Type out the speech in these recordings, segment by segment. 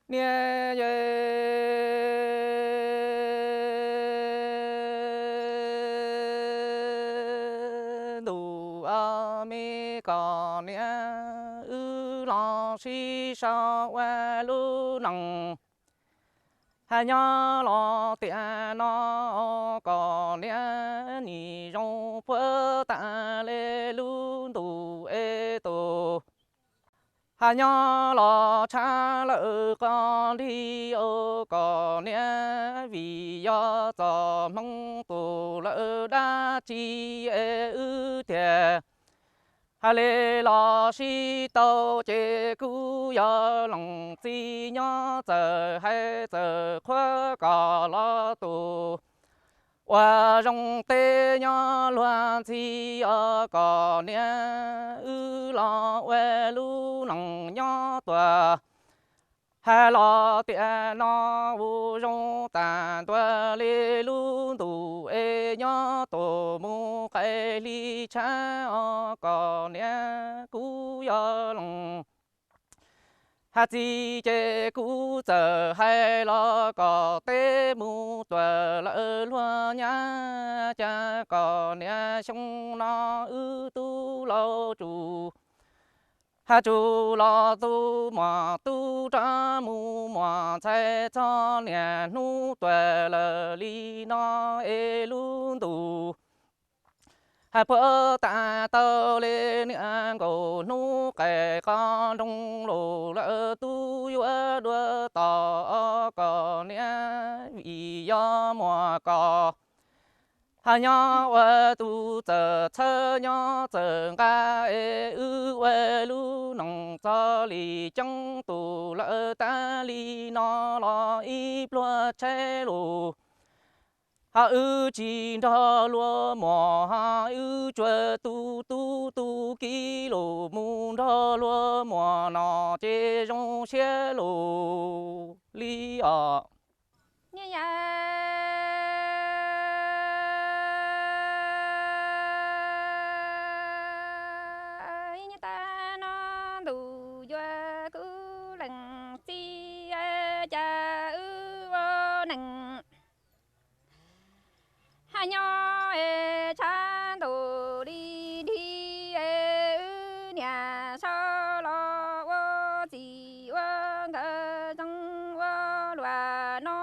Niam yau ntuj, me kom niam wb los sib sau ua lub neej. Hais nyob los tiam no kom niam nim zoo puag tas li lub ntuj es tus. Hais nyob los tshaj lawm qhov nrig os kom niam, vim yog txoj hmoo tus lawm dab tsi es wb thiaj hais li los sib tau. Ces kuv yog leej txiv nyob txawm hais txawm qhuav kom los tus uas zoo teb nyob luag ntxhi os kom niam, wb los ua lub neej nyob tuaj. Hais los tiam no kuj zoo tag ntua li lub ntuj es nyob tuaj mus qaim hli tshav os kom niam, kuv yog leej hais txiv ces kuv txawm hais los kom teb mus tuaj lawm luag nyab, cas kom niam xyoo no wb tub laus tsum hais tsum los tu mos tub rov mus muas ntxhais txog niaj hnub tuaj lawm li no es lub ntuj hais puag tas tau li niaj nkaus hnub qaim qhov nroog los lawm tub yuav dua tom os kom niam, vim yog muaj koj hais nyob ua tus txawj txhawb nyob txawj nqa es wb ua lub neej txoj li ceeb tus lawm tas li no los ib pluag tshaib lus. Hos wb tsis nrog luag muas, hos wb tsuas tu tub tu kiv lus mus nrog luag muas no ces zoo siab lus li os. Nyiaj yam ib nyuag tag no ntuj yuav kuv leej txiv, cas wb ua neej hais nyob es tshav ntuj li nrig es wb niam sawv los ua txij ua nkawm txeeg ua luaj no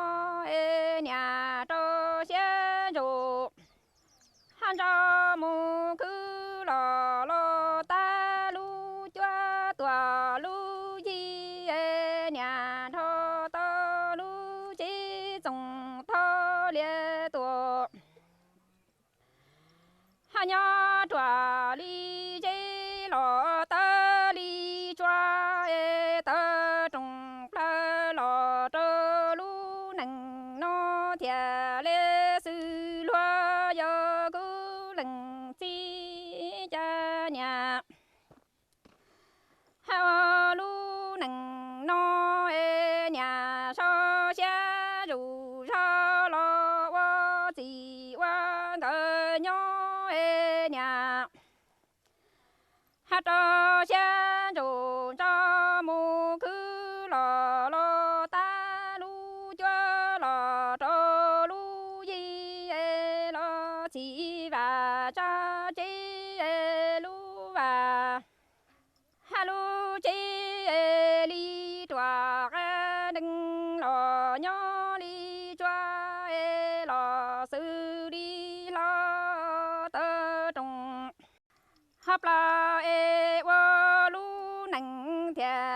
es niam rau siab ntso hais nrog mus khwv los los tag lub cuab tuaj lub yig es niam nrog tau lub tsev txoos thov liab tuaj. Hais nyob ruam li zeb los tawv li tsua es tawv rooj plaws los rau lub neej no thiaj li xws luag yog kuv leej txiv cas niam hais ua lub neej no es niam sawv siab zuj zus los ua txij ua nkawm nyob es niam hais rau siab ntso ntso mus khwv los los tag lub cuab los rau lub yig es los txij vaj tsa tsev es lub vaj hais lub tsev es li ruam qab ntees los nyob li tsua es los xws li hlo tawv rooj hov plaws es ua lub neej thiaj